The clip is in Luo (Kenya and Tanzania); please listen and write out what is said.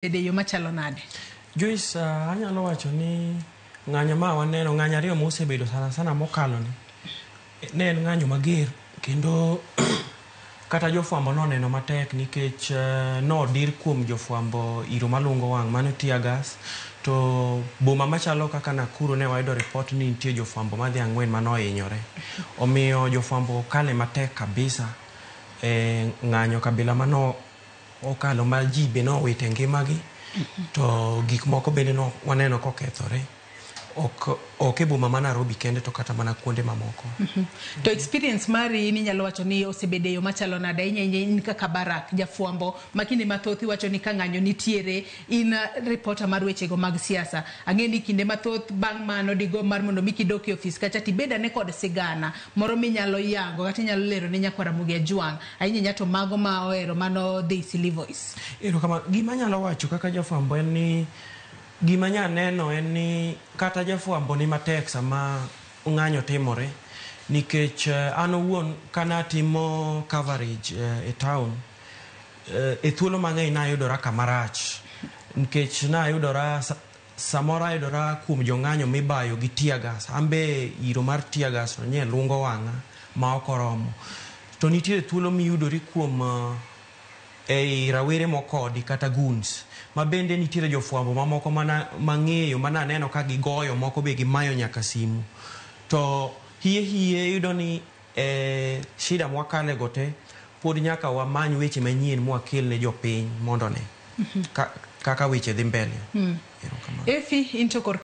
Bedo e yo machalo nade? Joyce, anyalo wacho ni ng'anyo ma waneno, ng'anyo ariyo mosebedo sana sana mokalo ni, ne en ng'anyo mager kendo kata jofwambo noneno matek nikech nodir kuom jofwambo iro malungo wang' mano tear gas. To boma machalo kaka Nakuru ne wayudo report ni nitie jofwambo madhi ang'wen manohinyore. Omiyo jofwambo okale matek kabisa e ng'anyo kabila mano okalo ma ji be nowite ngimagi to gik moko bende no waneno kokethore ok e boma ma Nairobi kende to kata mana kuonde mamoko. To experience mari in inyalo wacho ni osebedo e yo machalo nade ahinya ahinya in kaka Barak jafwambo ma kinde mathoth iwacho ni ka ng'anyo nitiere in reporter mar wechego mag siasa. Ang'e ni kinde mathoth bang' mano digo mar mondo mi kidok e ofis kacha tibed ane kod sigana moro minyalo yango kata inyalo lero ne nyakwar Ramogi Ajwang' ahinya ahinya to mago ma ohero mano dhi Silly Voice. Erokamano. Gima anyalo wacho kaka jafwambo en ni gima nya neno en ni kata jafwambo ni matek sama ng'anyo timore nikech an owuon kanatimo coverage e town e thuolo mang'eny nayudora kama rach nikech nayudora samoro ayudora kuom jong'anyo mibayo gi tear gas. An be iro mar tear gas no nye lungo wang'a ma ok oromo. To nitiere thuolo miyudori kuom ei rawere mokodi kata goons ma bende nitiere jofwambo mamoko mana mang'eyo mananeno ka gigoyo moko be gimayo nyaka simu. To hie hie iyudo ni shida mwakale go te pod nyaka wamany weche manyien mwakel ne jopiny mondo one kaka weche dhi mbele. Erokamano. Efi in to kor